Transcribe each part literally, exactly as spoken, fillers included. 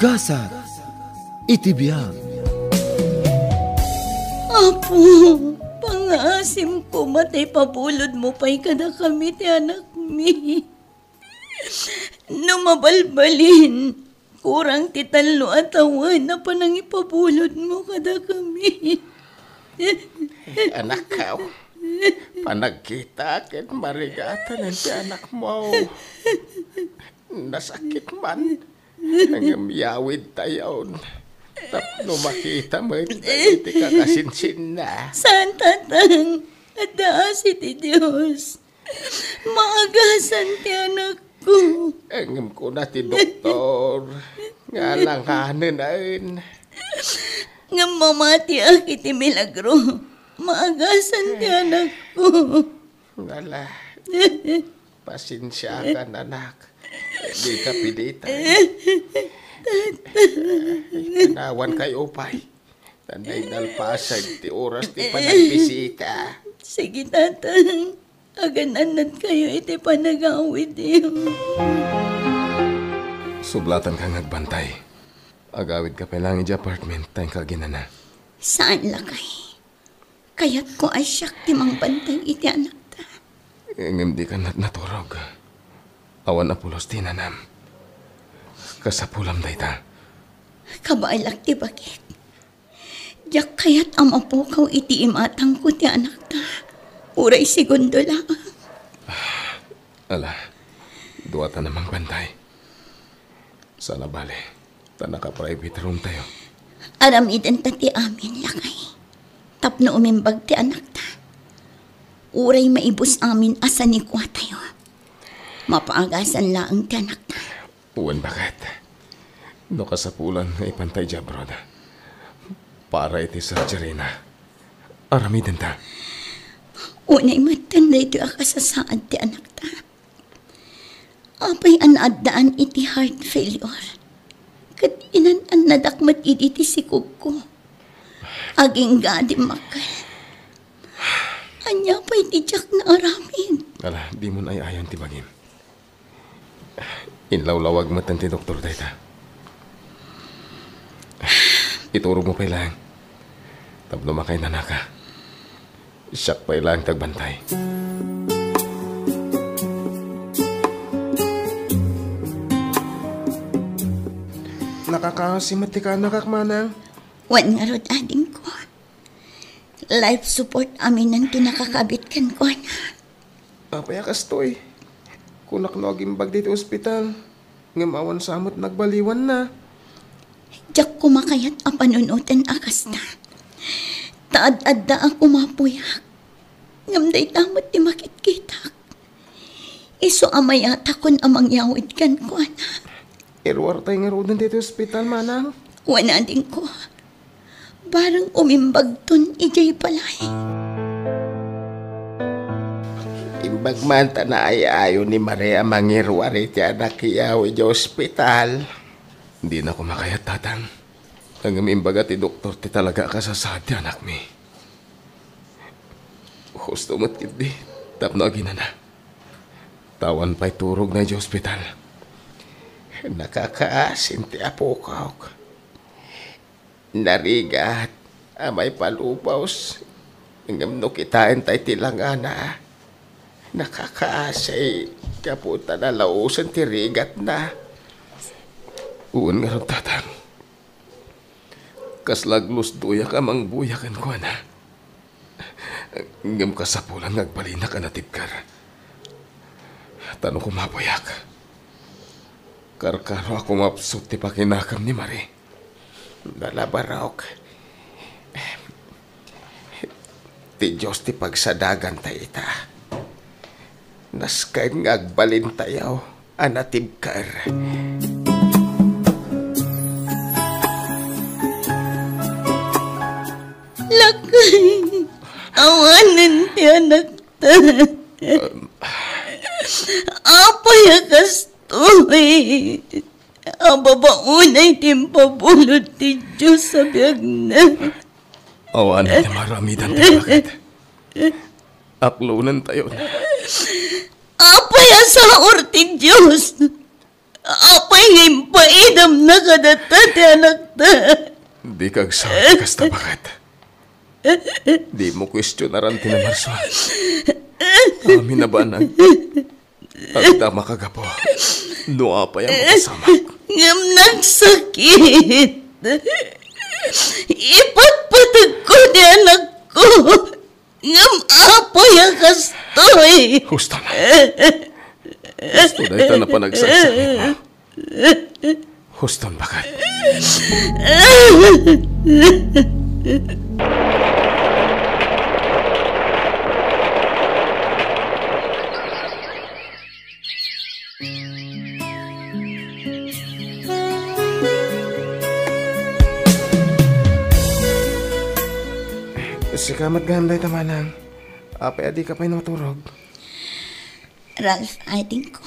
Gasat iti biag. Apo, pangaasim koma ta ipabulodmo pay kadakami ti anakmi. No mabalbalin, kurang ti tallo a tawen a panangipabulodmo kadakami. Anakko, panagkita ket marigatanen ti anakmo. Nasakit man. Ngem yawidtayon tapno makita met iti kakasinsinna. Saan, Tatang. Adda asi ti Dios. Maagasan ti anakko. Ngem kuna ti doktor nga alanganen. Ngem mamatiak iti milagro. Maagasan ti anakko. Ala, pasensiakan, anak. Dika pilitan. Kanawankayo pay. Tanday nalpasen ti oras ti panagbisita. Sige, Tatang. Agan-annadkayo iti panagawidyo. Sublatanka nga agbantay. Agawidka pay laeng idiay apartment ta inka aginana. Saan, lakay. Kayatko a siak ti mangbantay iti anakta. Ngem dika natnaturog. Awan a pulos ti inanam. Kasapulam dayta. Kabaelak ti bagik. Diak kayat a mapukaw iti imatangko ti anakta. Uray segundo laeng. Ala, duatayo a mangbantay. Saan a bale, ta naka-private room tayo. Aramidenta ti amin, lakay. Tapno umimbag ti anakta. Uray maibus amin a sanikuatayo. Mapaagasan laeng ti anakta. Wen baket. No kasapulan nga ipanta idiay abroad. Para iti surgery na. Aramidenta. Unay metten daytoy a kasasaad ti anakta. Apay a naaddaan iti heart failure? Ket inan-annadak met idi ti sikogko. Agingga a dimmakkel. Ania pay ti diak naaramid? Ala, dimon ay-ayon ti bagim. Inlawlawag metten ti doktor dayta. Iturogmo pay laeng. Tapno makainanaka. Siak pay laeng ti agbantay. Nakakaasi met ti kaanakak, manang. Wen ngarud, adingko. Life support aminen ti nakakabit kenkuana. Apay a kastoy? Kunak no agimbag ditoy ospital, ngem awan sa met nagbaliwanna. Diak koma kayat a panunoten a kasta. Ta ad-adda a kumapuyak. Ngem dayta met ti makitkitak. Isu a mayatakon a mangyawid kenkuana. Iruartay ngaruden ditoy ospital, manang? Wen, adingko. Bareng umimbagton idiay balay. Imbag man ta naay-ayo ni Maria a mangiruar iti anakyo idiay ospital. Dina koma kayat, tatang. Ngem imbaga ti doktor ti talaga a kasasaad ti anakmi. Husto met ketdi tapno aginana. Ta awan pay turogna idiay ospital. Nakakaasin ti apokok. Narigat a maipalubos, ngem no kitaenta iti langana, nakakaasi gapu ta nalaosen ti rigatna. Wen ngarud, tatang. Kasla aglusdoyak a mangbuya kenkuana. Ngem kasapulan nga agbalinak a natibker. Ta no kumapuyak, karkaro a kumapsut ti pakinakam ni Marie. Nalabarok. Ti Dios ti pagsadaganta ita. Nasken nga agbalintayo a natibker. Lakay, awanen ti anakta. Apay a kastoy? Ababaonay ti impabulod ti Dios a biagna. Awan ti maramidan ti bakit. Aklonentayon. Apay a saor ti Dios? Apay nga impaidamna kadata ti anakta? Dika agsao ti kasta, baket. Dimo kuestionaran ti namarsuan. Amin a banag, adda makagapu no apay a mapasamak. Ngem nagsakit. Ipatpategko ti anakko. Ngem apay a kastoy? Husto na. Husto dayta napanagsakit mo. Huston, baket. Sika met gayam dayta, manang. Apay a dika pay maturog? Ralph, adingko.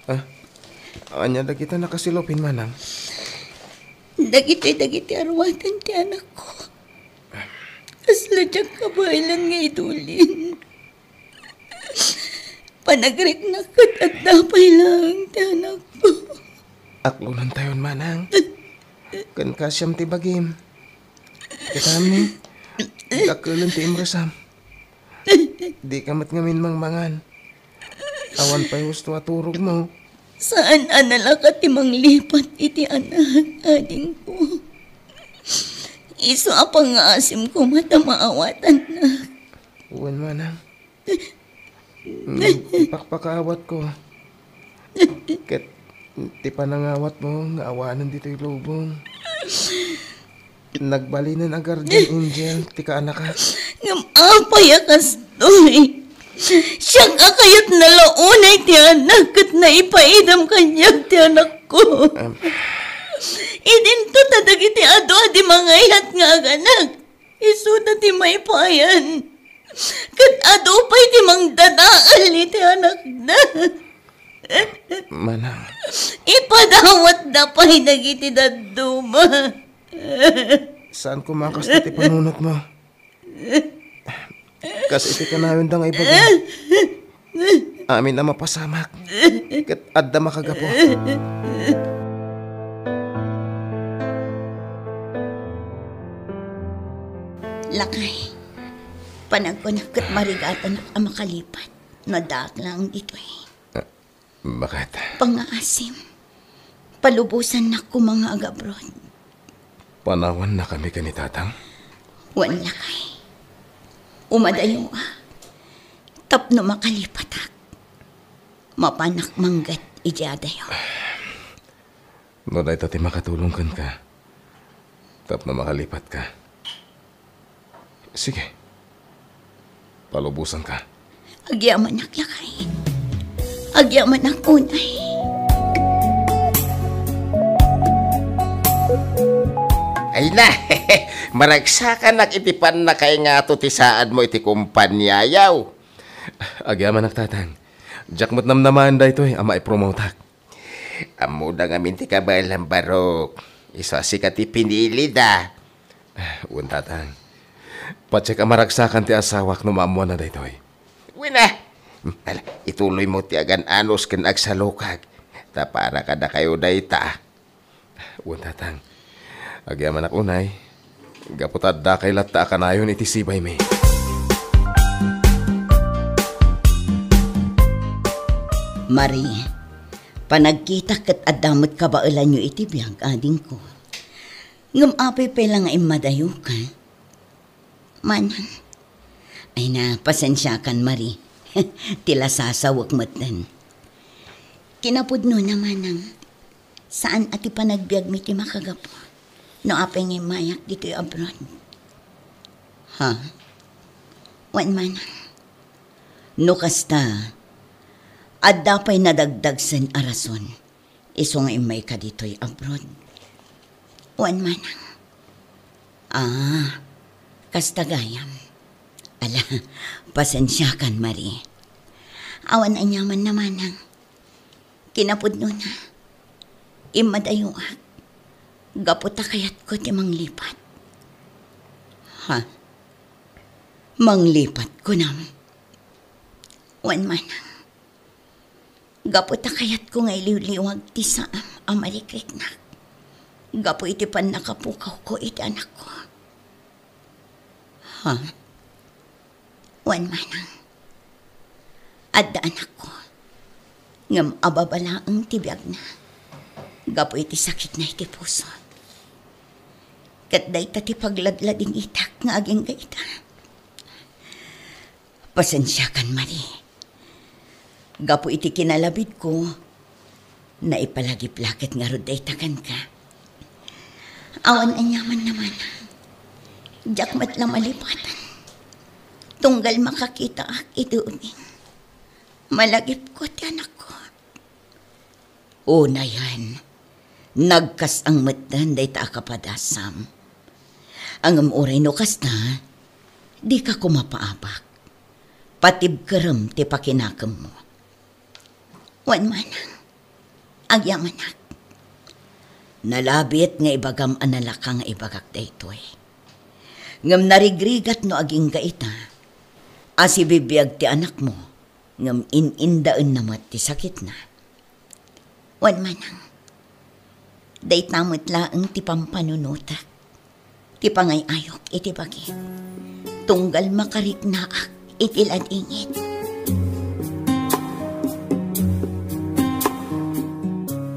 Ah, ania dagita nakasilupin, manang? Dagitoy dagiti aruaten ti anakko. Kasla diak kabaelan nga idulin. Panagriknak ket adda pay laeng ti anakko. Aklonentayon, manang. Ken kasiam ti bagim. Kitami, dakkelem ti imresam. Dika met ngamin mangmangan. Awan pay husto a turogmo. Saan a nalaka ti manglipat iti anak, adingko. Isu a pangngaasim koma ta maawatannak. Wen, manang. Mm, ipakpakaawatko. Ket ti panangawatmo nga awanen ditoy lubong. Nagbalinen a guardian angel ti kaanakak. Ngem apay a kastoy? Siak a kayatna la unay ti anak ket naipaidam kaniak ti anakko. Em. Idinto ta dagiti adu a di mangayat nga aganak. Isuda ti maipayan. Ket adu pay ti mangdadael iti anakda. Manang. Ipadawatda pay dagiti dadduma. Saan koma kasta ti panunotmo? Kas iti kanayonda nga ibaga. Amin a mapasamak, ket adda makagapu. Lakay, panagkunak ket marigatanak a makalipat no addaak laeng ditoy. Baket? Pangngaasim, palubosannak koma nga agabroad. Panawannakami ken ni Tatang? Wen, lakay. Umadayoak tapno makalipatak. Mapanak mangget idiay adayo. No dayta ti makatulong kenka tapno makalipatka, sige, palubosanka. Agyamanak, lakay. Agyamanak unay. Ay na, maragsakanak iti pannakaingato ti saadmo iti kompaniayo. Agyamanak, Tatang. Diak met namnamaen daytoy a maipromotak. Ammoda ngamin ti kabaelam, Barok. Isu a sika ti pinilida. Wen, Tatang. Patiek a maragsakan ti asawak no maammoanna daytoy. Wen a. Ala, ituloymo ti agan-anos ken agsalukag. Ta para kadakayo dayta. Wen, Tatang. Agyamanak unay, gapu ta addakay latta a kanayon iti sibaymi. Marie, panagkitak ket adda met kabaelanyo iti biag, adingko. Ngem apay pay la nga immadayoka? Manang. Ay na, pasensiakan, Marie. Ti la sasawek metten. Kinapudnona, Manang, saan a ti panagbiagmi ti makagapu no apay nga immayak ditoy abroad. Ha? Wen, Manang. No kasta, adda pay nadagdagsen a rason isu nga immayka ditoy abroad. Wen, Manang. Ah, kasta gayam. Ala, pasensiakan, Marie. Awan aniamanna, Manang. Kinapudnona, immadayoak gapu ta kayatko ti manglipat. Ha? Manglipat, kunam? Wen, Manang. Gapu ta kayatko nga iliwliwag ti saam a marikriknak gapu iti pannakapukawko iti anakko. Ha? Wen, manang. Adda anakko. Ngem ababa laeng ti biagna gapu iti sakitna iti puso. Ket dayta ti pagladladingitak nga agingga ita. Pasensiakan, Marie. Gapu iti kinalabidko, naipalagip la ket ngarud dayta kenka. Awan aniaman naman. Diak met la malipatan. Tunggal makakitaak iti ubing, malagipko ti anakko. Unayen, nagkas-ang metten dayta a kapadasam. Ngem uray no kasta, dika koma paabak. Patibkerem ti pakinakemmo. Wen, manang, agyamanak. Nalabit nga ibagam a nalaka nga ibagak daytoy. Ngem narigrigat no agingga ita a sibibiag ti anakmo, ngem in-indaenna met ti sakitna. Wen, manang, dayta met laeng ti pampanunotak, ti pangay-ayok iti bagik, tunggal makariknaak iti ladingit.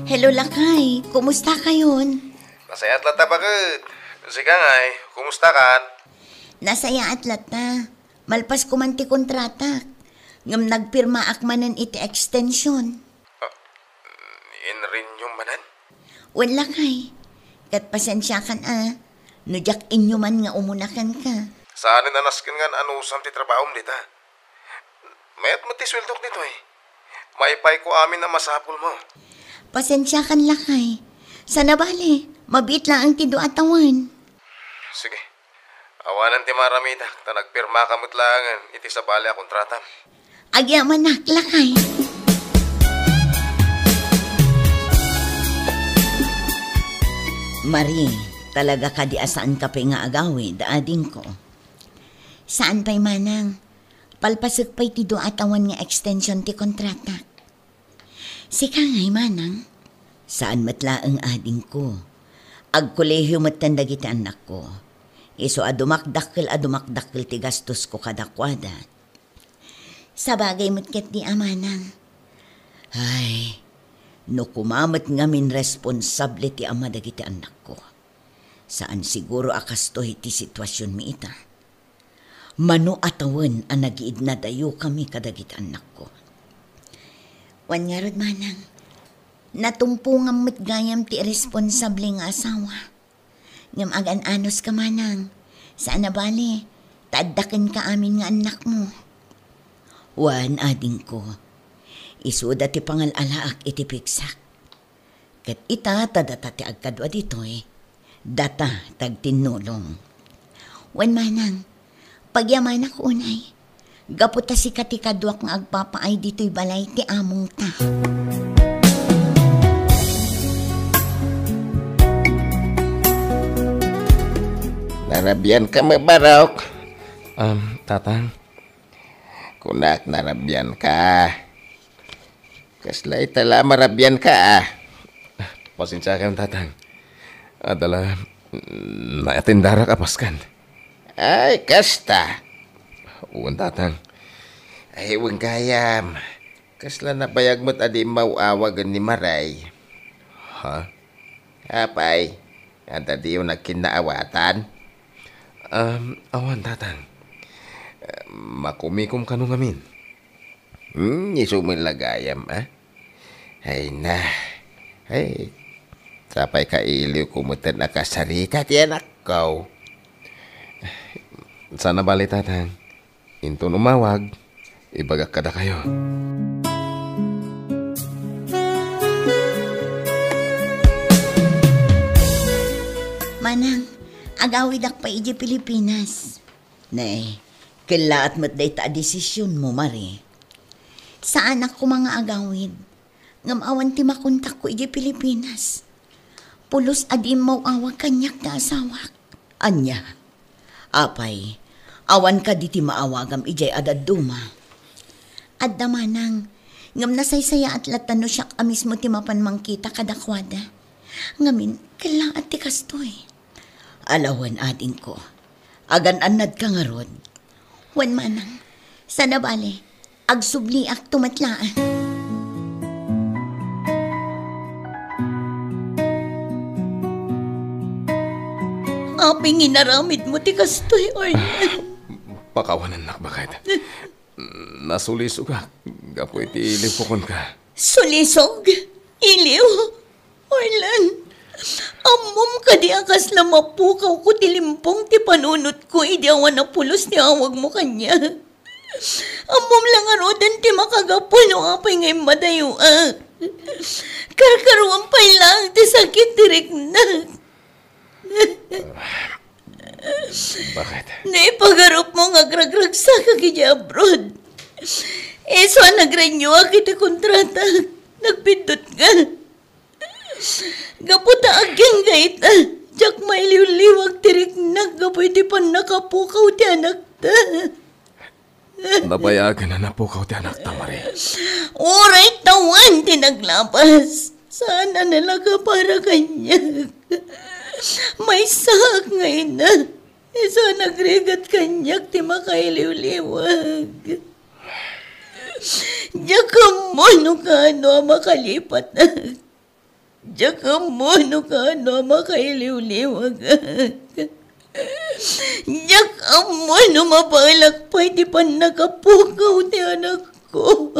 Hello, lakay. Kumusta kayon? Nasayaat latta baket. Sika ngay, kumusta kan? Nasayaat latta. Malpas ko man ti kontratak. Ngem nagpirmaak manen iti extension. Ah, in-renew manen? Wen, lakay. Ket pasensiakan a, no diak inyo man nga umuna kenka. Saanen a nasken nga anusam ti trabahom dita. Mayat met ti sueldok ditoy. Maipayko amin a masapulmo. Pasensiakan, lakay. Sana bale, mabiit laeng ti dua a tawen. Sige. Awanen ti maaramidak, ta nagpirmaka met laengen iti sabali a kontratam. Agyamanak, lakay. Marie, talaga kadi a saanka pay nga agawid, adingko? Saan pay, manang. Palpasek pay ti dua a tawen nga extension ti kontratak. Sika ngay, manang? Saan met laeng, adingko. Agkolehio metten dagiti annakko. Isu a dumakdakkel a dumakdakkel ti gastosko kadakuada. Sabagay met ketdi a, manang. Ay, no kuma met ngamin responsable ti ama dagiti annakko. Saan siguro a kastoy ti situasionmi ita. Mano a tawen a nagiidnadayokami kadagiti annakko. Wen ngarud, manang, natumpongam met gayam ti iresponsable nga asawa. Ngem agan-anoska, manang, saan a bale, ta adda kenka amin nga annakmo. Wen, adingko, isuda ti pangal-alaak iti pigsak. Ket ita ta data ti agkadua ditoy, data ti agtinnulong. Wen, manang, pagyamanak unay, gapu ta sika ti kaduak nga agpapaay ditoy balay ti amongta. Narabianka, Mabarok? Um, Tatang. Kunak, narabianka. Kasla ita la marabianka, a. Pasensiakan, Tatang. Adda la, mm, naatendarak a paskan. Ay, kasta. Wen, Tatang. Ay, wen gayam. Kasla nabayag met a di immaw-awagen ni Maray. Ha? Apay, adda diyo nagkinnaawatan? Um, awan, Tatang. Makumikom kano ngamin. Hmm, isu met la gayam, a? Ay na. Ay, sapay kailiwko metten a kasarita ti anakko. Saan a bale, Tatang. Inton umawag, ibagak kadakayo. Manang, agawidak pay idiay Pilipinas. Ne, kellaat met dayta a desisionmo, Marie. Saanak koma nga agawid. Ngem awan ti makontakko idiay Pilipinas. Pulos a di immaw-awag kaniak ti asawak. Ania? Apay, awan kadi ti maawagam idiay a dadduma? Adda, manang, Ngem nasaysayaat latta no siak a mismo ti mapan mangkita kadakuada. Ngamin, kellaat ti kastoy. Ala wen, adingko. Agan-annadka ngarud. Wen manang, saan a bale, agsubliakto met laeng. Apay nga inaramidmo ti kastoy, Orlan? Pakawanennak, baket. Nasulisogak gapu iti iliwko kenka. Sulisog? Iliw? Orlan, ammom kadi a kasla mapukawko ti limpong ti panunotko idi awan a pulos ti awagmo kaniak? Ammom la ngaruden ti makagapu no apay nga immadayoak. Karkaruam pay laeng ti sakit ti riknak. Baket? Naipagarupmo nga agragragsakak idiay abroad. Isu a nagrenewak iti kontratak, nagbiddutko. Gapu ta agingga ita, diak mailiwliwag ti riknak gapu iti pannakapukaw ti anakta. Nabayagen a napukaw ti anakta, Marie. Uray tawen ti naglabas. Saan a nalaka para kaniak. Maysaak nga ina. Isu a nagrigat kaniak ti makailiwliwag. Diak ammo no kaano a makalipatak. Diak ammo no kaano a makailiwliwagak. Diak ammo no mabaelak pay ti pannakapukaw ti anakko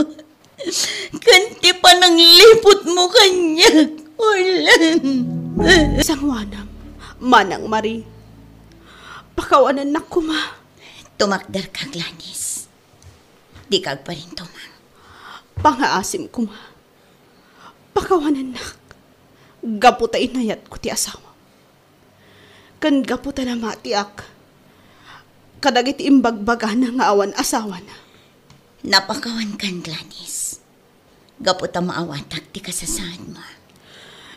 ken ti panangliputmo kaniak, Orlan. Sangoanam, Manang Marie. Pakawanennak koma. Tumakderka, Gladys. Dika agparintumang. Pangaasim koma. Pakawanennak. Gapu ta inayatko ti asawa. Ken gapu ta namatiak kadagiti imbagbagana nga awan asawana. Napakawankan, Gladys. Gapu ta maawatak ti kasasaadmo.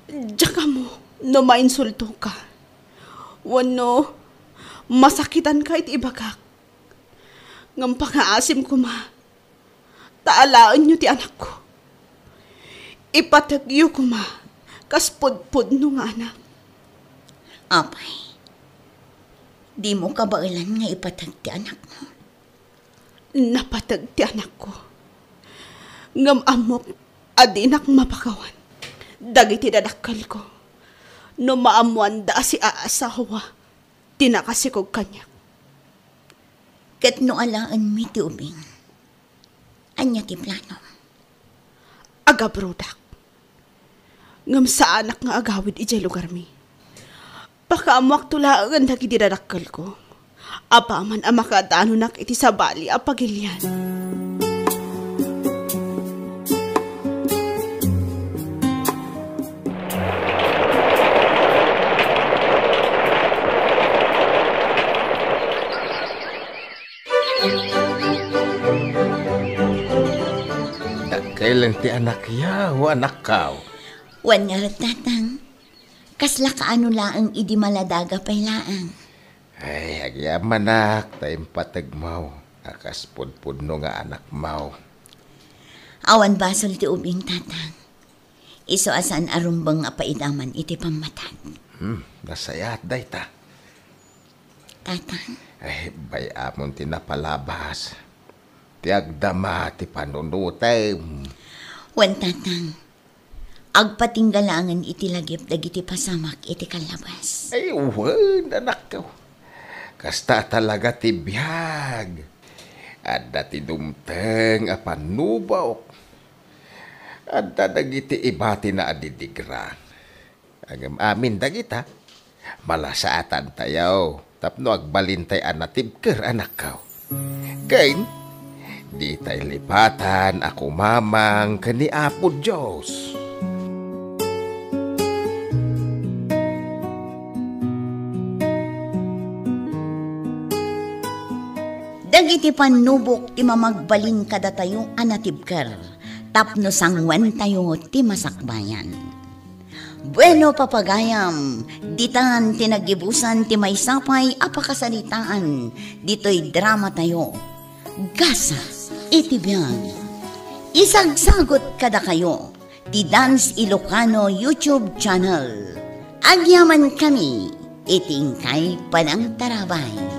Diak ammo no mainsultoka wenno masakitanka iti ibagak. Ngem pangaasim koma, ta alaenyo ti anakko. Ipategyo koma kas pudpudno nga anak. Apay, dimo kabaelan nga ipateg ti anakmo? Napateg ti anakko. Ngem ammok a dinak mapakawan dagiti dadakkelko no maammoanda a siaasawa ti nakasikog kaniak. Ket no alaenmi ti ubing, ania ti planom? Agabrodak. Ngem saanak nga agawid idiay lugarmi. Pakaammoakto laeng dagiti dadakkelko. Apaman a makadanonak iti sabali a pagilian. Dakkel ti anakyo, anakko. Wen ngarud, Tatang. Kasla kaano laeng idi maladaga pay laeng. Ay, agyamanak ta impategmo a kas pudpudno nga anakmo. Awan basol ti ubing, Tatang. Isu a saan a rumbeng a paidaman iti pammatag. Hmm, nasayaat dayta. Tatang. Ay, bay-amon ti napalabas. Ti agdama ti panunotem. Wen, Tatang. Agpatingga laengen iti lagip dagiti pasamak iti kallabas. Ay, wen, anakko. Kasta talaga ti biag. Adda ti dumteng a pannubok. Adda dagiti ibatina a didigra. Ngem amin dagita, malasaatantayo tapno agbalintay a natibker, anakko. Ken, ditay lipatan a kumamang ken ni Apo Dios. Dagiti pannubok ti mamagbalin kadatayo a natibker tapno sanguentayo ti masakbayan. Bueno, papagayam, ditan ti naggibusan ti maysa pay a pakasaritaan ditoy dramatayo, Gasa iti Biag. Isagsagut kadakayo ti Dance Ilocano YouTube channel. Agyamankami iti inkay panangtarabay.